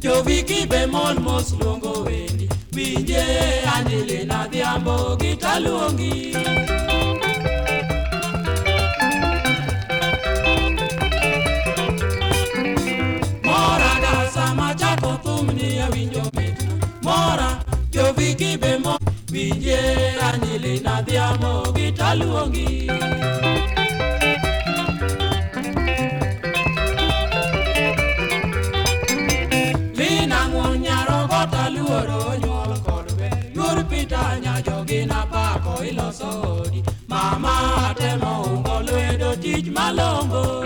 Joviki be mol mos luongo wendi winje Angelina Adhiambo gitaluongi. Mora ga sama chako thumni awinjo mitna mora Joviki be mol winje Angelina Adhiambo gitaluongi. Mama temo ungo lwedo tich malongo.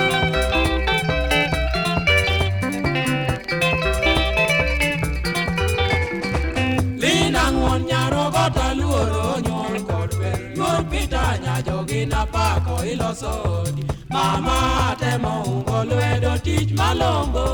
Lina ng'won nyarogota luoro nyuol kod ber yuor Peter nyajogina pako iloso odi. Mama temo ungo lwedo tich malongo.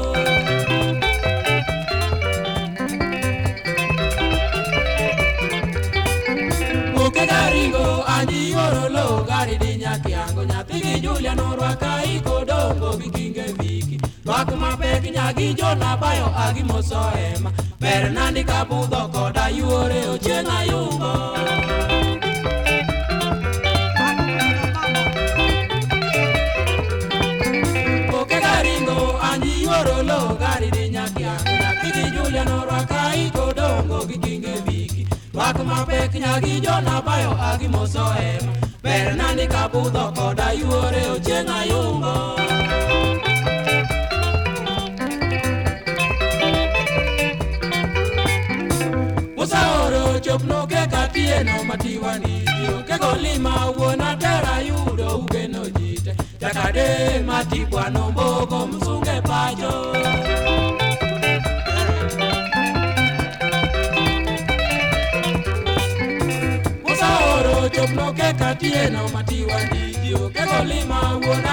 Garingo anji yoro lo gari di nyakiango nyathi gi Julia norwaka ikodongo gi kinge viki rwak mapek nyagi jona bayo agi moso ema Bernandi kabudho koda yuore ochieng' ayumbo. Oke garingo anji yoro lo gari di nyakiango nyathi gi Julia norwaka ikodongo gi kinge viki rwak mapek nyagi jona bayo agi moso ema Bernandi kabudho koda yuore ochieng' ayumbo. Musa oro chopno ke katieno matiwani kego lima wuon atera yudo ugeno jite jakade matibwa nombogo msunge pacho. Chopno ke katieno matiwa ndijio kego lima wuon